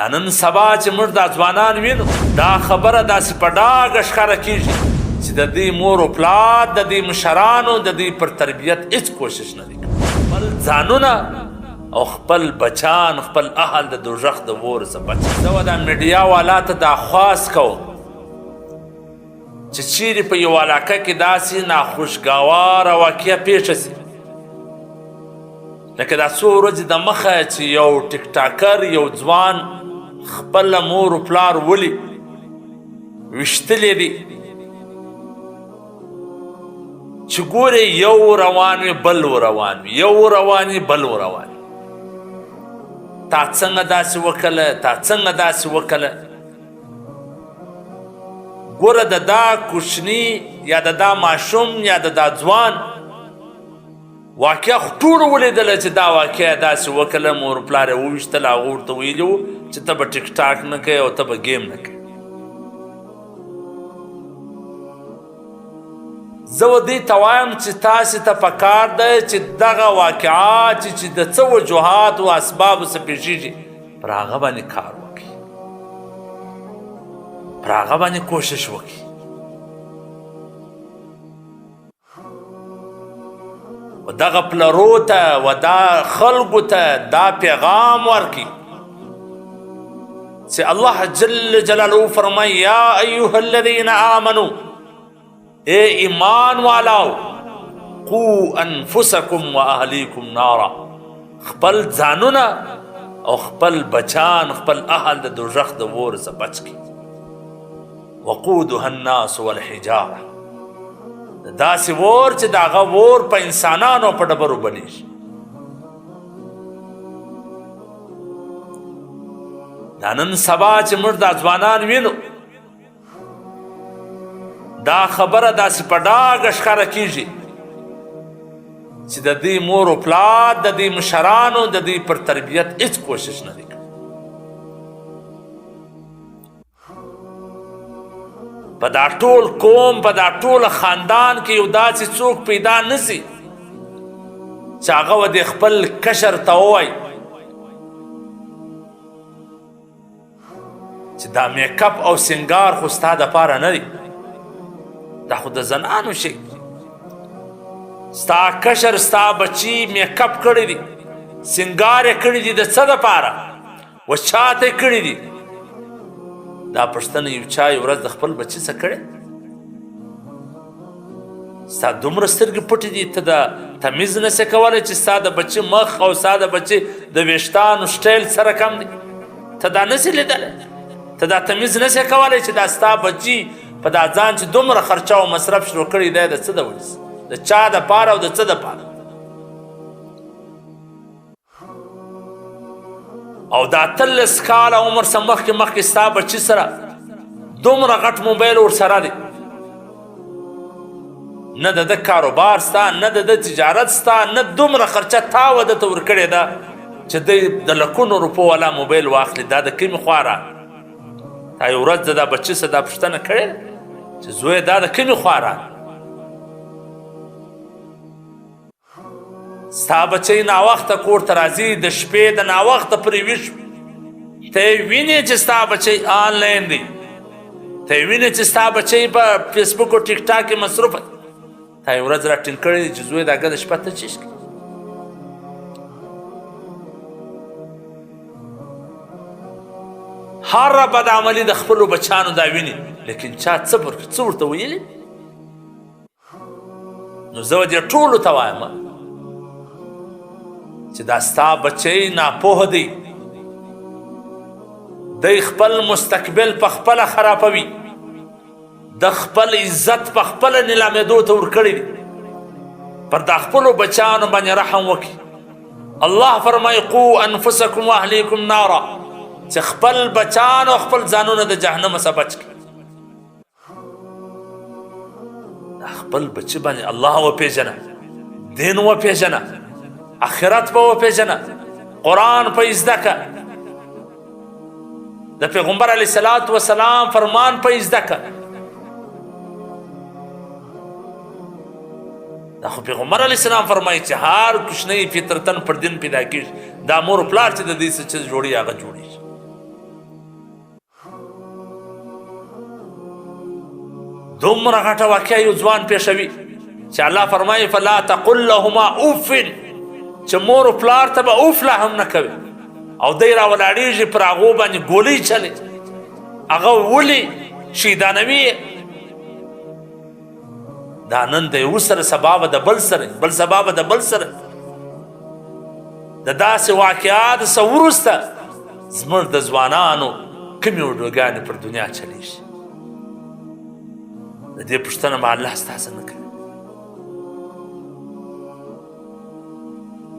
دا نن سبا چې موږ دا ځوانان وینو، دا خبره داسې په ډاګه ښکاره کېږي چې د دوی مور و پلار، د دوی مشرانو د دوی پر تربیت هیڅ کوشش نه دی کړی. خپل ځانونه او خپل بچان، خپل اهل د دوزخ د اور څخه بچ. زه و دا میډیا والا ته دا خواست کوم چې چیرې په یو علاقه کې داسې ناخوشګواره واقعه پېښه شي، لکه دا څو ورځې د مخه چې یو ټیک ټاکر یو ځوان خپل مور و پلار ولي ویشتلی دی، چې ګورې یو روان وي بل روان وي، یو روان وي بل روان وي، تا څنګه داسې وکړه، تا څنګه داسې وکړه. ګوره د دا کوچني یا د دا ماشوم یا د دا ځوان واقعه خو ټولو ولیدله چې دا واقعه داسې وکړه، مور پلار یې وویشتل، هغه ورته ویلي وو چې ته به ټیک ټاک نه کوې او ته به ګیم نه کوې. زه و دې ته وایم چې تاسې ته پکار دی چې دغه واقعات چې د څه وجوهات او اسبابو څخه پېښېږي پر هغه باندې کار وکړي، پر هغه باندې کوشش وکړي. و دغه پلرو ته و دا خلکو ته دا پیغام ورکړي چې الله جل جلاله فرمایي یا ایها الذین آمنو، اے ایمان والاو، قو انفسکم و اهلیکم نارا، خپل ځانونه او خپل بچان، خپل اهل د دوزخ د اور څخه بچ کړي. وقودها الناس والحجاره، د داسې اور چې د هغه اور په انسانانو په ډبرو بلېږي. دا نن سبا چې موږ دا ځوانان وینو، دا خبره داسې په ډاګه ښکاره کېږي چې د دوی مور و پلار، د دوی مشرانو د دوی پر تربیت هیڅ کوشش نه دی کړی. په دا ټول قوم، په دا ټول خاندان کې یو داسې څوک پیدا نه سي چې هغه و دې خپل کشر ته ووایي چې دا میک اپ او سنګار خو ستا دپاره نه دی، دا خو د زنانو شی. ستا کشر، ستا بچي میک اپ کړی دی، سنګار یې کړی دی، د څه دپاره و چاته یې کړي دي؟ دا پوښتنه یو چا یو ورځ د خپل بچي څخه کړې؟ ستا دومره سترګې پټې دي، ته د تمیز نه سې کولی چې ستا د بچي مخ او ستا د بچي د ویښتانو سټایل څه رقم دی، ته دا نه سې لیدلی، ته دا تمیز نه سې کولی چې دا ستا بچي په دا ځان چې دومره خرچه او مصرف شروع کړی دی د څه د وجې، د چا دپاره او د څه دپاره؟ او دا 18 کاله عمر څخه مخکې مخکې ستا بچي سره دومره غټ موبایل ورسره دی، نه د ده کاروبار ستا، نه د ده تجارت ستا، نه دومره خرچه تا و ده ته ورکړې ده چې دی د لکونو روپو والا موبایل واخلي. دا د کومې خوا را؟ تا یو ورځ د دا بچي څخه دا پوښتنه کړې چې زویه دا د کومې خوا را؟ ستا بچی ناوخته کور ته راځي، د شپې د ناوخته پرې ویښ وي، ته یې وینې چې ستا بچی آنلاین دی، ته یې وینې چې ستا بچی په فیسبوک او ټیک ټاک کې مصروف دی، تا یې ورځ را ټینګ کړی دی چې زوی دا ګده شپه ته چیش کوي. هره بدعملي د خپلو بچیانو دا ویني، لیکن چا څه ورته ویلي؟ نو زه دې ټولو ته وایم چې دا ستا بچی ناپوه دی، دی خپل مستقبل په خپله خرابوي، د خپل عزت په خپله نیلامېدو ته ورکړی دی. پر دا خپلو بچیانو باندې رحم وکړي. الله فرمایي قو انفسکم واهلیکم نارا، چې خپل بچیان او خپل ځانونه د جهنم څخه بچ کړي. خپل بچی باندې الله وپېژنه، دین وپېژنه، آخرت به وپېژنه، قرآن په زده که، د پیغمبر علیه الصلاة والسلام فرمان په زده که. دا خو پیغمبر علیه السلام فرمایي چې هر کوچنی فطرتن پر دین پیدا کېږي، دا مور پلار چې د دې څه چې جوړي هغه جوړېږي. دومره غټه واقعه یو ځوان پېښوي چې الله فرمایي فلا تقل لهما اوف، چې مور او پلار ته به اوف لا هم نه کوي، او دی را ولاړېږي پر هغو باندې ګولۍ چلوي، هغه ولي شهیدانوي. دا نن د یو سره، سبا به د بل سره، بل سبا به د بل سره. د داسې واقعاتو څخه وروسته زموږ د ځوانانو کومې وډوګانې پر دنیا چلېږي؟ د دې پوښتنه به الله ستاسو نه کوي.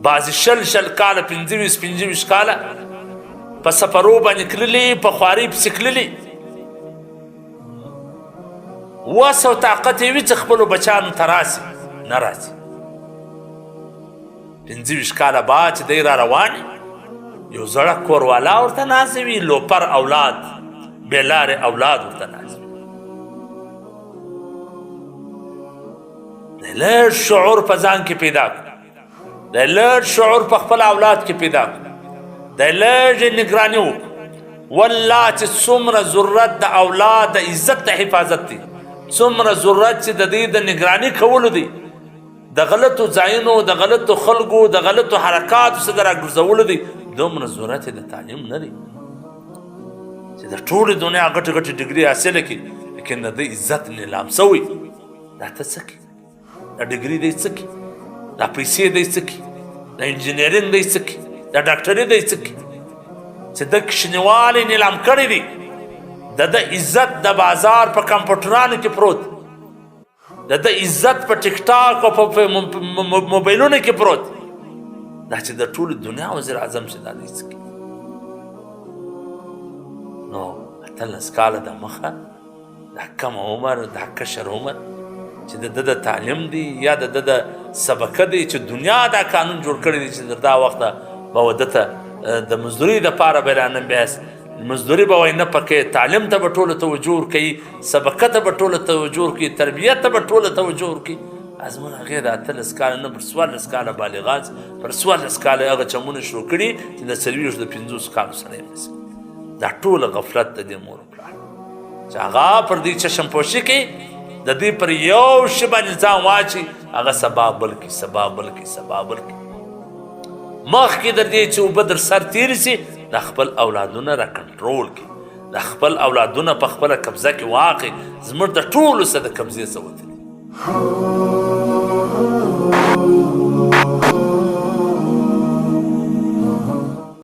بعضې شل شل کاله، 25 25 کاله په سفرو باندې تللي، په خوارۍ پسې تللي، وس او طاقت یې وي چې خپلو بچیانو ته راسي، نه راسي. 25 کاله بعد چې دی را روان، یو زړه کور والا ورته ناست وي، لوپر اولاد، بې لارې اولاد ورته ناست وي. د لږ شعور په ځان کې پیدا کړو، د لږ شعور په خپل اولاد کې پیدا کړو، د لږ نګراني وکړو. والله چې څومره ضرورت د اولاد د عزت د حفاظت دی، څومره ضرورت چې د دې د نګراني کولو دی، د غلطو ځایونو، د غلطو خلکو، د غلطو حرکاتو څخه د راګرځولو دی، دومره ضرورت یې د تعلیم نه دی چې د ټولې دنیا غټې غټې ډګري حاصله کړي، لیکن د ده عزت نیلام سوی. دا ته څه کوې؟ دا ډګري دی څه کوي؟ دا پیسې دی څه کوي؟ دا انجینرینګ دی څه کوي؟ دا ډاکټري دی څه کوي؟ چې د کوچنیوالی نیلام کړی دی، د ده عزت د بازار په کمپیوټرانو کې پروت، د ده عزت په ټیک ټاک او په موبایلونو کې پروت. دا چې د ټولې دنیا وزیر اعظم چې دا دی څه کوي؟ نو 18 کاله د مخه دا کم عمر، دا کشر عمر چې د ده د تعلیم دی یا د ده د سبقه دی، چې دنیا دا قانون جوړ کړی دی چې تر دا وخته به و ده ته د مزدوري دپاره به رانه بیاست، مزدوري به وایي نه پکې، تعلیم ته به ټولو توجه ورکوي، سبقه ته به ټولو توجه ورکوي، تربیت ته به ټولو توجه ورکوي. زموږ هغې د 18 کاله نه پر 14 کاله بالغان، پر 14 کاله هغه چمونه شروع کړي چې د 40 د 50 کالو سړی رسي. دا ټوله غفلت د دې مور پلار چې هغه پر دې چشم پوشي کوي، د دې پر یو شي باندې ځان واچي، هغه سبا بل کوي، سبا بل کوي، سبا بل کوي. مخکې در دې چې اوبه در سر تېرې سي، د خپل اولادونه را کنټرول کړي، د خپل اولادونه په خپله قبضه کې واقع. زموږ د ټولو څه د قبضې څه وتلي.